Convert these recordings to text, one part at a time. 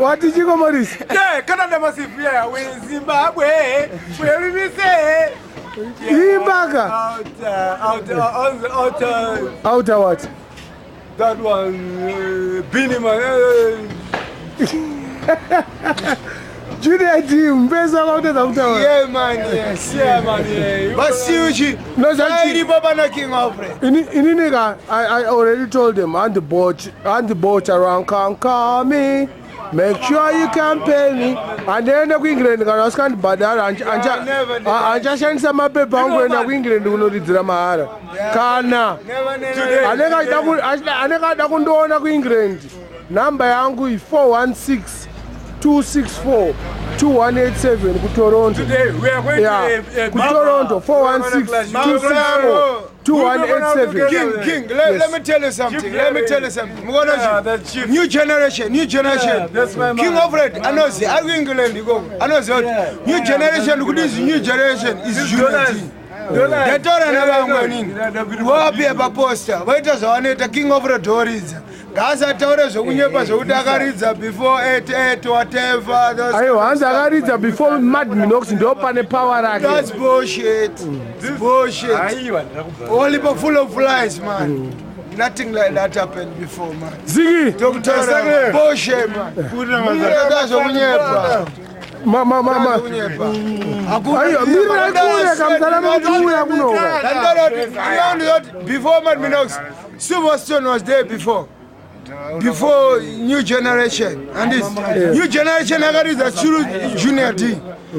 Wati chiko Morris? Yeah, Canada massive, yeah, with Zimbabwe, where we say. Imbaka. Out, out, out, out, Out what? That one, Beenie Man. Junior D, mbesa kwautedza kutaura. Yeah, man, yes. Yeah, man, yeah. Vasiuchi. No, zvachi- Iripo pana King Alfred. Inini ka, I already told them, on the boat, on the boat around, come call me. Make sure you can pay me. Handiende kuEngland kana vasikandibhadhara never did that. handichashandisa mapepa angu kuenda kuEngland kunoridzira mahara. Kana Never, never. anenge achida anenge achida kundiona kuEngland, namba yangu i416 264 2187 kuToronto. Today we are going Yeah, to kuToronto 416 264 2187. King, King, let me tell you something. Let me tell you something. Mukono Yeah, chi- the chief. New generation, new generation. Yeah, that's my man. King Alfred, anozi ari kuEngland ikoko. Anozi kuti new generation kuti is new generation is Junior D. Ndatora nevamwe nini. Wapiya paposta, vaita zvavanoita King Alfred oridza. Ngaasataure zvokunyepa zvokuti akaridza before 88 whatever. Aiwa, hanzi akaridza before Mad Minox, ndo pane power rake. That's bullshit. It's bullshit. Aiwa, ndakubva. Only but full of lies, man. Nothing like that happened before, man. Ziki. Doctor, bullshit, man. Mira zvokunyepa. Ma ma ma ma. Zvokunyepa. Aiwa, mira kuuya kamzana mekuuya kunoka. Before Mad Minox, Silverstone was there before. Before new generation. And this new generation akaridza churu Junior D.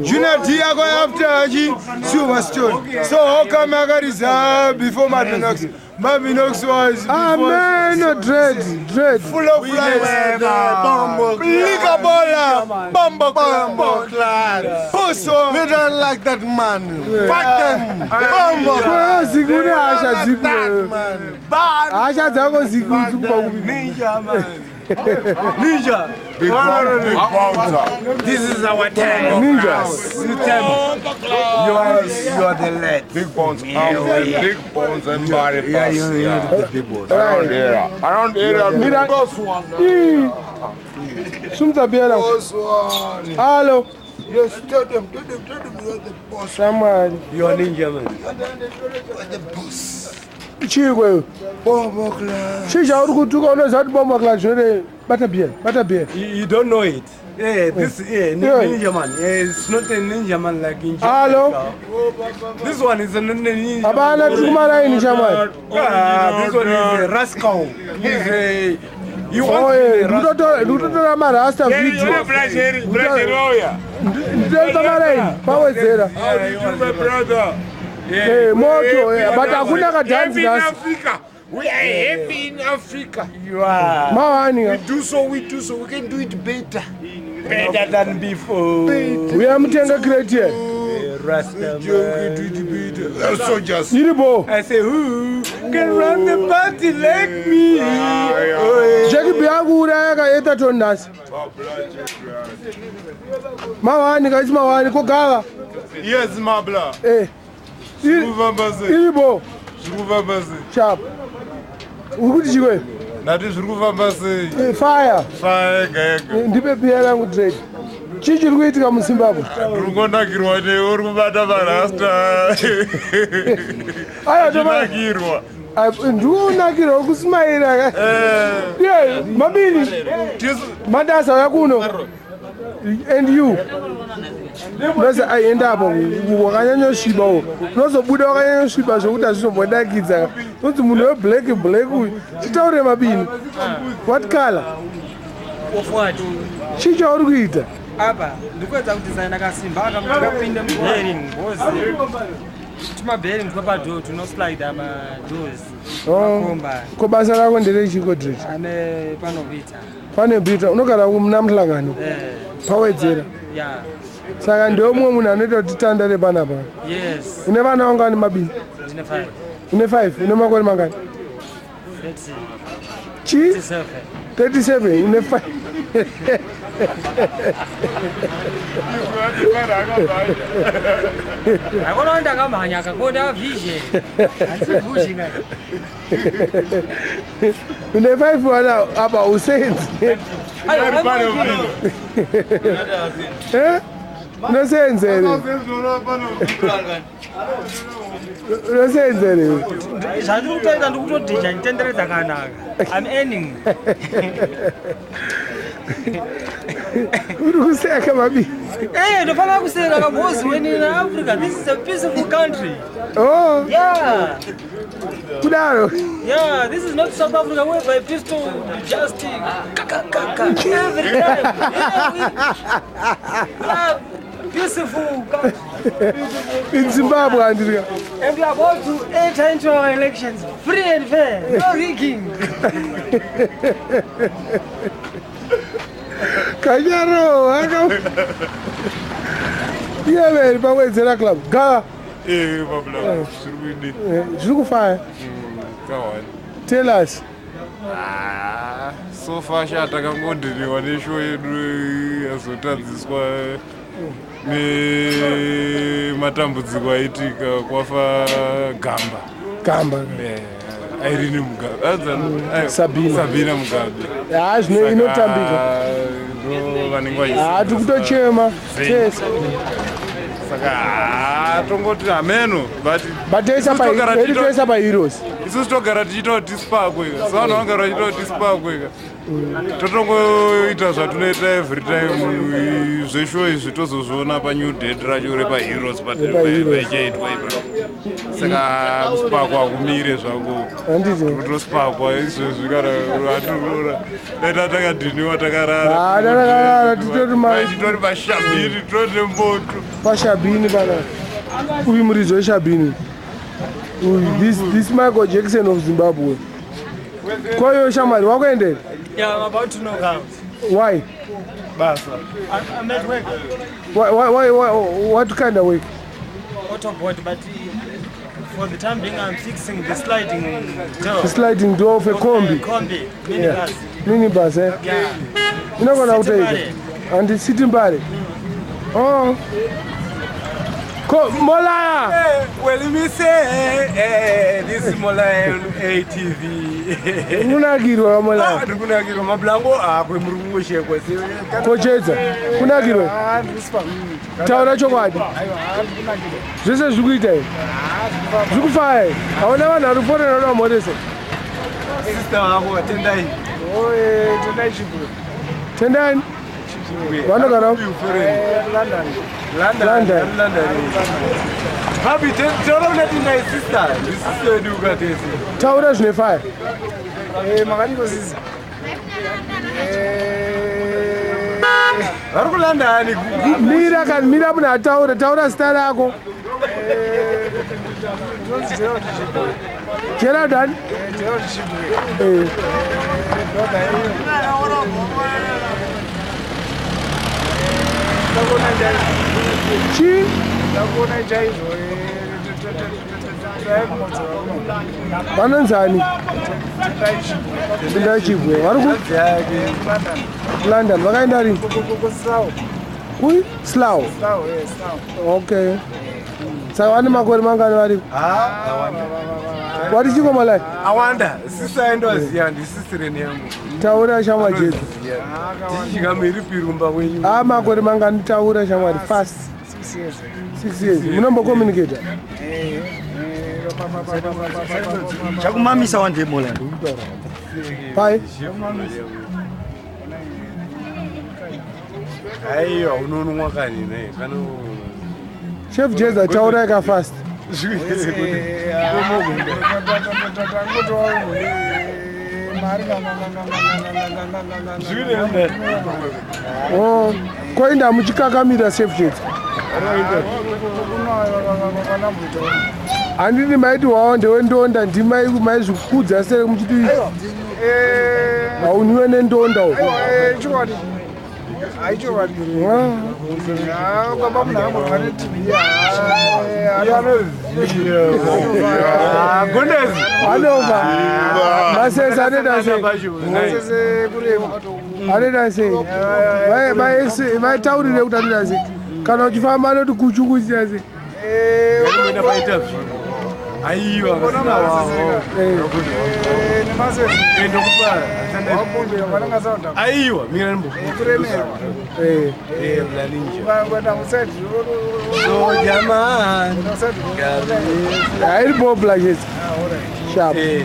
Junior D ako after achi Silverstone. So how come akaridza before Mad Minox? Mad Minox was before Ameno dread, dread. full of lies. Liga bola, bumbo bumbo Pusso. We don't like that man. Fuck them. Bumbo. Kwa Ziki une hasha dzipi. Man. Bad. Hasha dzako Ziki dzikupa kupi? Ninja, man. Ninja. Big bouncer. This is our time. Ninja. This time. You are the lead. Big bones. Big bones and body Yeah, you are the big boss. Around area. Around area. Mira- Boss one. Ii. Sumza biela. Boss one. Hello. Yes, tell them, tell them, tell them you are the boss. Shamwari. You are ninja, man. You are the boss. Chikwe. Bombo class. Chii chauri kutuka unoziva kuti bomba class zvore bata biela, bata biela. You don't know it. Yeah, this yeah, Yeah. ninja man. Yeah, it's not a ninja man like in Hello? Jamaica. This one is a ninja. Hapana tiri kumaraini shamwari. Ah, this one is a rascal. He's a you want Oh, to be eh, a rascal. ndikutotora marasta video. Ndiri pamaraini pawedzera. My brother. Eh, moto, but hakuna kadhanzi nhasi. Africa. We are happy in Africa. You are Mawani ka. Do so, we do so. We can do it better. better than before. Uya mutenge crate here. Rasta man. do it better. Soldiers. Iripo. I say, who can run the party like me? Oh, Jackie B akuuraya ka Etherton nhasi. Mawani ka isi mawani kogava. Yes, my brother. Eh. Zviri sei? Iripo. Zviri kufamba sei? Sharp. Uri kuti chikwe? Ndati zviri kufamba sei? Eh, fire. Fire yega yega. Eh, Ndipe piya rangu dread. Chii chiri kuitika muZimbabwe? Ndiri kungonakirwa newe uri kubata marasta. Aya toma Ndinakirwa. ndikunakirwa kusimaira ka. Yeah, mabini. Mandasa uya kuno. And you. Unozi aienda apo wakanyanyosviba uwo unozobuda wakanyanyosviba zvokuti hazvizombonakidza. Unzi munhu weblack black uyu chitaure mabini. What color? Of what? Chii chauri kuita? Apa ndikuedza kudesigna kasimba aka kuti kapinde mubearing because tumabhearing twepadoor tunoslida madoors. Oh. Makomba. Ko basa rako nderechiko dread? Ane panovita. Pane bita unogara muna muhlangano Eh, pawedzera. Yeah. Saka ndiwe mumwe munhu anoita kuti titandare panapa. Yes. Une vana vangani mabini? Ndine 5. Une 5, une makore mangani? 30. Chii? 37. 37, une 5. Akona ndakamhanya kakonda vision. Handisi Une 5 vana apa usenzi. Eh? Unosenzere. Unosenzere. Zvandiri kutoita ndikutodhija nditenderedza kanaka. I'm earning. Uri kuseka mabi. Eh, ndofanira kuseka kabozi when in Africa this is a peaceful country. Oh. Yeah. Kudaro. Yeah, this is not South Africa whereby pistol just kaka kaka every time. Yeah, we are peaceful country. In Zimbabwe, Andrea. And we are about to enter into our elections free and fair, no rigging. Kanyaro, aka. Iye pawedzera club. Gava. Eh, Pablo, zviri kuidi. Zviri kufaya. Kawani. Tell us. Ah, so far sha takangodhiniwa neshow yedu yazotadziswa nematambudziko aitika kwafa gamba. Gamba. Irene Mugabe. Anzani? Sabina. Sabina Mugabe. Ha, zvino inotambika. Ndo vanenge vachi. Ha, tiri kutochema tese. Saka ah, tongoti hameno but But toisa pa edu toisa pa heroes. Isusu togara tichiita kuti tisipakwe ka. So vanhu vangara vachiita kuti tisipakwe ka. Totongoita zvatinoita every time zveshuwa izvi tozozviona panew date racho repaheroes Repaheroes. paichaitwa ipapo. Saka kusipakwa hakumire zvako. Handiti. Kutosipakwa izvezvi kana atirora. Dai takadhiniwa takarara. Ha, takarara, titori titori pashabhini titori nemboto. Pashabhini pana. Uyu muridzi weshabhini. Uyu this Michael Jackson of Zimbabwe. Koyo shamwari wakuendera? Yeah, I'm about to knock out. Why? Basa. I'm at work. Why, what kind of work? Autobot, but for the time being, I'm fixing the sliding door. The sliding door of a combi. Combi, Yeah. minibus. Minibus, eh? Yeah. Inogona City kutoita. Mbare. And City Mbare. Oh. Ko Molaya. Well, let me say, this is Molaya on ATV. Unakirwa Molaya. Ndiri kunakirwa mablango akwe muri kungoshekwa. Kochedza. Kunakirwa. Taura chokwadi. Zvese zviri kuita here? Zviri kufaya here? Hauna vanhu vari kufonera vanoda mhoresa. Sister wako Tendai. Oye, Tendai Chibwe. Tendai. Vanogara London. London. London. London. Babi, taura kuna Tendai sister. Ndisister wedu ukatese. Taura zvine fire. Eh, makadiko sisi. Vari kuLondon. Mira kani mira munhu ataure, taura zita rako. Ndinonzi Gerald Chibwe. Gerald ani? Gerald Chibwe. Eh. Brother, Chi? Ndakuona chaizvo. Vanonzani? Tendai Chibwe. Vari ku London. Vakaenda rini? Kui? Slough. Okay. Saka vane makore mangani variko? Wati chiko Malai? Awanda, sister endoziya ndisisireni yangu. Taura shamwari jedu. Tichidya mhiripiri wenyu. Ah, makore mangani taura shamwari fast. 6 years. 6 years. Munombokommunicata? Chakumamisa wande Molaya. Pai? Aiwa, unonwa kani naye kana Chef Jeza taura yaka fast. Oh, koinda muchikakamira Chef Jeza. Handiti maiti wawo ndewendonda ndimai maizvikudza sere muchiti hauniwe nendonda uko. Chokwadi. Haichokwadi. Kwamba munhu ambobva neTB. Gondezi. Anova. Masese anoita sei? Masese kurema. Anoita sei? Vaitaurire kuti anoita sei? Kana uchifamba anoti kuchu kuchita sei? Kuenda painterview. Aiwa, vasina wavo. Nemasese. Ndokupa. Aiwa, mira nimbo. Eh. Eh, la ninja. Soja man. Hairi bobla chete. Sharp. Eh.